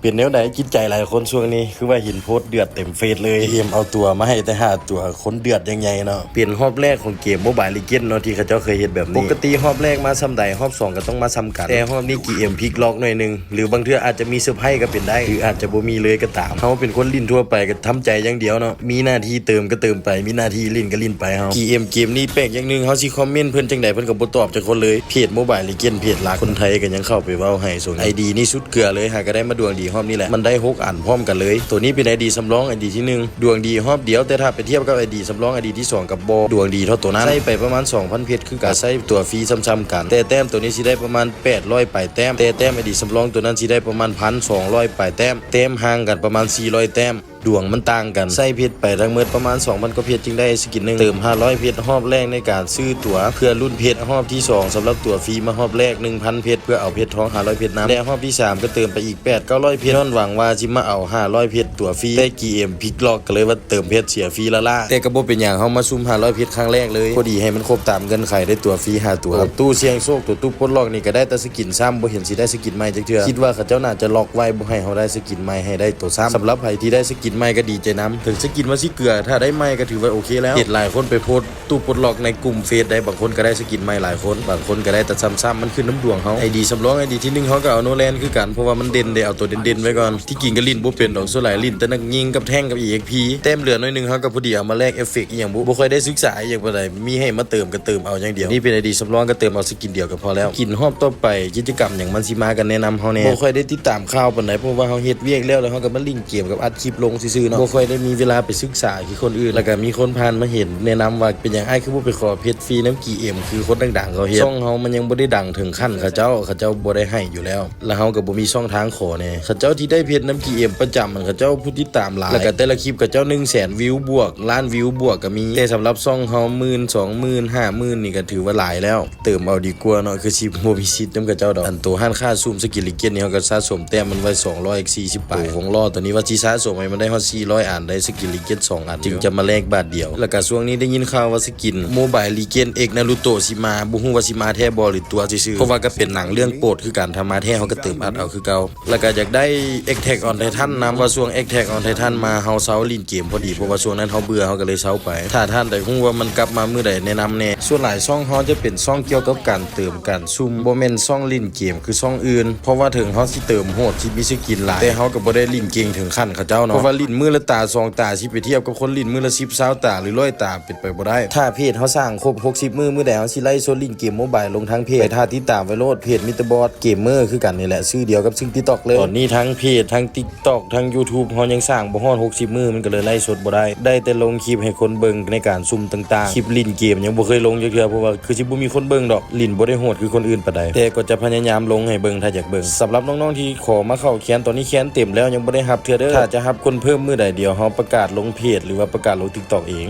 ເປັນແນວໃດຈິດໃຈຫຼາຍຄົນຊ່ວງນີ້ ຄືວ່າເຫັນໂພສເດືອດເຕັມເຟສເລີຍ? ເກມເອົາຕົວມາໃຫ້ແຕ່ຫ້າຕົວ ຄົນເດືອດຢ່າງໃຫຍ່ເນາະ. ເປັນຮອບແລກຂອງເກມ Mobile Legend ເນາະ ທີ່ເຂົາເຈົ້າເຄີຍເຮັດແບບນີ້. ປົກກະຕິຮອບແລກມາຊ່ຳໃດ ຮອບສອງກໍຕ້ອງມາຊ່ຳກັນ, ແຕ່ຮອບນີ້ GM ພລິກລັອກໜ້ອຍໜຶ່ງ ຫຼືບາງເທື່ອອາດຈະມີເຊີໄພຣສ໌ກໍເປັນໄດ້ ຫຼືອາດຈະບໍ່ມີເລີຍກໍຕາມ. ເຮົາເປັນຄົນຫຼິ້ນທົ່ວໄປກໍທຳໃຈຢ່າງດຽວເນາະ, ມີໜ້າທີ່ເຕີມກໍເຕີມໄປ ມີໜ້າທີ່ຫຼິ້ນກໍຫຼິ້ນໄປເຮົາ. GM ເກມນີ້ແປກຢ່າງໜຶ່ງ, ເຮົາຊິຄອມເມັນເພິ່ນຈັ່ງໃດ ເພິ່ນກໍບໍ່ຕອບຈັກຄົນເລີຍ. ເພຈ Mobile Legend ເພຈຫຼັກ ຄົນໄທກໍຍັງເຂົ້າໄປເວົ້າໃຫ້. ສ່ວນ ID ນີ້ສຸດເກືອເລີຍ, ຫາກໍໄດ້ມາດວງດີຮອບນີ້ແຫຼະ, ມັນໄດ້ຫົກອັນພ້ອມກັນເລີຍ. ໂຕນີ້ເປັນ ID ສຳລອງ ID ທີໜຶ່ງ ດວງດີຮອບດຽວ, ແຕ່ຖ້າໄປທຽບກັບ ID ສຳລອງ ID ທີສອງ ກໍບໍ່ດວງດີເທົ່າໂຕນັ້ນ. ໃຊ້ໄປປະມານສອງພັນເພັດຄືກັນ, ກໍໃຊ້ຕົວຟຣີຊ້ຳໆກັນ, ແຕ່ແຕ້ມໂຕນີ້ຊິໄດ້ປະມານແປດຮ້ອຍປາຍແຕ້ມ, ແຕ່ແຕ້ມ ID ສຳລອງໂຕນັ້ນຊິໄດ້ປະມານພັນສອງຮ້ອຍປາຍແຕ້ມ, ແຕ້ມຫ່າງກັນປະມານສີ່ຮ້ອຍແຕ້ມ. ດວງມັນຕ່າງກັນ, ໃຊ້ເພັດໄປທັງໝົດປະມານສອງພັນກວ່າເພັດຈຶ່ງໄດ້ສະກິນໜຶ່ງ. ເຕີມຫ້າຮ້ອຍເພັດຮອບແລກໃນການຊື້ຕົວເພື່ອລຸ້ນເພັດຮອບທີສອງ ສຳລັບຕົວຟຣີມາຮອບແລກ ໜຶ່ງພັນເພັດ ເພື່ອເອົາເພັດທອງຫ້າຮ້ອຍເພັດນຳ ແລະ ຮອບທີສາມກໍເຕີມໄປອີກແປດເກົ້າຮ້ອຍເພັດ ຍ້ອນຫວັງວ່າຊິມາເອົາຫ້າຮ້ອຍເພັດຕົວຟຣີ, ແຕ່ GM ພລິກລັອກ ກໍເລີຍວ່າເຕີມເພັດເສຍຟຣີລ້າໆ. ແຕ່ກໍບໍ່ເປັນຫຍັງ, ເຮົາມາຊຸ່ມຫ້າຮ້ອຍເພັດຄັ້ງແລກເລີຍ, ພໍດີໃຫ້ມັນຄົບຕາມເງື່ອນໄຂໄດ້ຕົວຟຣີຫ້າຕົວ. ຕູ້ສ່ຽງໂຊກ ຕົວຕູ້ປົດລັອກນີ້ກໍໄດ້ແຕ່ສະກິນຊ້ຳ, ບໍ່ເຫັນຊິໄດ້ສະກິນໃໝ່ຈັກເທື່ອ. ຄິດວ່າເຂົາເຈົ້າໜ້າຈະລັອກໄວ້ ບໍ່ໃຫ້ເຮົາໄດ້ສະກິນໃໝ່ໃຫ້ໄດ້ໂຕຊ້ຳ. ສຳລັບໃຜທີ່ໄດ້ສະກິນໃໝ່ກໍດີໃຈນຳ, ເຖິງສະກິນມັນຊິເກືອ, ຖ້າໄດ້ໃໝ່ກໍຖືວ່າໂອເຄແລ້ວ. ເຫັນຫຼາຍຄົນໄປໂພສຕູ້ປົດລັອກໃນກຸ່ມເຟສໄດ໋, ບາງຄົນກໍໄດ້ສະກິນໃໝ່ຫຼາຍຄົນ, ບາງຄົນກໍໄດ້ແຕ່ຊ້ຳໆ, ມັນຂຶ້ນນຳດວງເຮົາ. ID ສຳລອງ ID ທີໜຶ່ງ ເຮົາກໍເອົາໂນແລນຄືກັນ, ເພາະວ່າມັນເດັ່ນເດ້, ເອົາໂຕເດັ່ນໆໄວ້ກ່ອນ. ທີ່ຈິງກໍຫຼິ້ນບໍ່ເປັນດອກ, ສ່ວນຫຼາຍຫຼິ້ນແຕ່ນັກຍິງກັບແທ້ງກັບ EXP. ແຕ້ມເຫຼືອໜ້ອຍໜຶ່ງ ເຮົາກໍພໍດີເອົາມາແລກເອັບເຟັກອີ່ຫຍັງບຸ, ບໍ່ຄ່ອຍໄດ້ສຶກສາອີ່ຫຍັງປານໃດ, ມີໃຫ້ມາເຕີມກໍເຕີມເອົາຢ່າງດຽວ. ນີ້ເປັນ ID ສຳລອງ ກໍເຕີມເອົາສະກິນດຽວກໍພໍແລ້ວ. ສະກິນຮອບຕໍ່ໄປ ກິດຈະກຳຫຍັງມັນຊິມາ ກໍແນະນຳເຮົາແດ່. ບໍ່ຄ່ອຍໄດ້ຕິດຕາມຂ່າວປານໃດ, ເພາະວ່າເຮົາເຮັດວຽກແລ້ວ ແລ້ວເຮົາກໍມາຫຼິ້ນເກມກັບອັດຄລິບລົງຊື່ໆເນາະ, ບໍ່ຄ່ອຍໄດ້ມີເວລາໄປສຶກສາຄືຄົນອື່ນ. ແລ້ວກໍມີຄົນຜ່ານມາເຫັນ ແນະນຳວ່າ ເປັນຫຍັງອ້າຍຄືບໍ່ໄປຂໍເພັດຟຣີນຳ GM ຄືຄົນດັງໆເຂົາເຮັດ? ຊ່ອງເຮົາມັນຍັງບໍ່ໄດ້ດັງເຖິງຂັ້ນເຂົາເຈົ້າ, ເຂົາເຈົ້າບໍ່ໄດ້ໃຫ້ຢູ່ແລ້ວ. ແລ້ວເຮົາກໍບໍ່ມີຊ່ອງທາງຂໍແດ່. ເຂົາເຈົ້າທີ່ໄດ້ເພັດນຳ GM ປະຈຳ ຫັ້ນ ເຂົາເຈົ້າຜູ້ຕິດຕາມຫຼາຍ, ແລ້ວກໍແຕ່ລະຄລິບເຂົາເຈົ້າໜຶ່ງແສນວິວບວກ, ລ້ານວິວບວກກໍມີ, ແຕ່ສຳລັບຊ່ອງເຮົາ ໝື່ນ ສອງໝື່ນ ຫ້າໝື່ນ ນີ້ກໍຖືວ່າຫຼາຍແລ້ວ. ເຕີມເອົາດີກວ່າເນາະ, ຄືຊິບໍ່ມີສິດນຳເຂົາເຈົ້າດອກ. ອັນໂຕຮ້ານຄ້າຊຸ່ມ Skin Legend ນີ້ ເຮົາກໍສະສົມແຕ້ມມັນໄວ້ສອງຮ້ອຍສີ່ສິບປາຍ, ໂຕຂອງຫຼໍ່ໂຕນີ້ວ່າຊິສະສົມໃຫ້ມັນໄດ້ຮອດສີ່ຮ້ອຍອັນ, ໄດ້ Skin Legend ສອງອັນ, ຈຶ່ງຈະມາແລກບາດດຽວ. ແລ້ວກໍຊ່ວງນີ້ໄດ້ຍິນຂ່າວວ່າ Skin Mobile Legend X Naruto ຊິມາ, ບໍ່ຮູ້ວ່າຊິມາແທ້ບໍ່ ຫຼືຕົວະຊື່ໆ, ເພາະວ່າກໍເປັນໜັງເລື່ອງໂປດຄືກັນ, ຖ້າມາແທ້ເຮົາກໍເຕີມອັດເອົາຄືເກົ່າ. ແລ້ວກໍຢາກໄດ້ Attack on Titan ນຳ, ວ່າຊ່ວງ Attack on Titan ມາ ເຮົາເຊົາຫຼິ້ນເກມພໍດີ, ເພາະວ່າຊ່ວງນັ້ນເຮົາເບື່ອ ເຮົາກໍເລີຍເຊົາໄປ. ຖ້າທ່ານໃດຮູ້ວ່າມັນກັບມາມື້ໃດ ແນະນຳແດ່. ສ່ວນຫຼາຍຊ່ອງເຮົາຈະເປັນຊ່ອງກ່ຽວກັບການເຕີມການຊຸ່ມ, ບໍ່ແມ່ນຊ່ອງຫຼິ້ນເກມຄືຊ່ອງອື່ນ, ເພາະວ່າເຖິງເຮົາຊິເຕີມໂຫດ ຊິມີ Skin ຫຼາຍ, ແຕ່ເຮົາກໍບໍ່ໄດ້ຫຼິ້ນເກັ່ງເຖິງຂັ້ນເຂົາເຈົ້າເນາະ, ເພາະວ່າຫຼິ້ນມື້ລະຕາສອງຕາ ຊິໄປທຽບກັບຄົນຫຼິ້ນມື້ລະສິບຊາວຕາ ຫຼືຮ້ອຍຕາ ເປັນໄປບໍ່ໄດ້. ຖ້າເພຈເຮົາສ້າງຄົບຫົກສິບມື້, ມື້ໃດເຮົາຊິໄລຟ໌ສົດຫຼິ້ນເກມໂມບາຍລົງທາງເພຈ, ໄປຖ້າຕິດຕາມໄວ້ໂລດ, ເພຈ Mister Boss Gamer ຄືກັນນີ້ແຫຼະ, ຊື່ດຽວກັບຊື່ TikTok ເລີຍ. ຕອນນີ້ທັງເພຈ ທັງ TikTok ທັງ YouTube ເຮົາຍັງສ້າງບໍ່ຮອດຫົກສິບມື້, ມັນກໍເລີຍໄລຟ໌ສົດບໍ່ໄດ້, ໄດ້ແຕ່ລົງຄລິບໃຫ້ຄົນເບິ່ງໃນການຊຸ່ມຕ່າງໆ. ຄລິບຫຼິ້ນເກມຍັງບໍ່ເຄີຍລົງຈັກເທື່ອ, ເພາະວ່າຄືຊິບໍ່ມີຄົນເບິ່ງດອກ, ຫຼິ້ນບໍ່ໄດ້ໂຫດຄືຄົນອື່ນປານໃດ, ແຕ່ກໍຈະພະຍາຍາມລົງໃຫ້ເບິ່ງ ຖ້າຢາກເບິ່ງ. ສຳລັບນ້ອງໆທີ່ຂໍມາເຂົ້າແຄນ, ຕອນນີ້ແຄນເຕັມແລ້ວ, ຍັງບໍ່ໄດ້ຮັບເທື່ອເດີ. ຖ້າຈະຮັບຄົນເພີ່ມມື້ໃດ, ດຽວເຮົາປະກາດລົງເພຈ ຫຼືວ່າປະກາດລົງ TikTok ເອງ.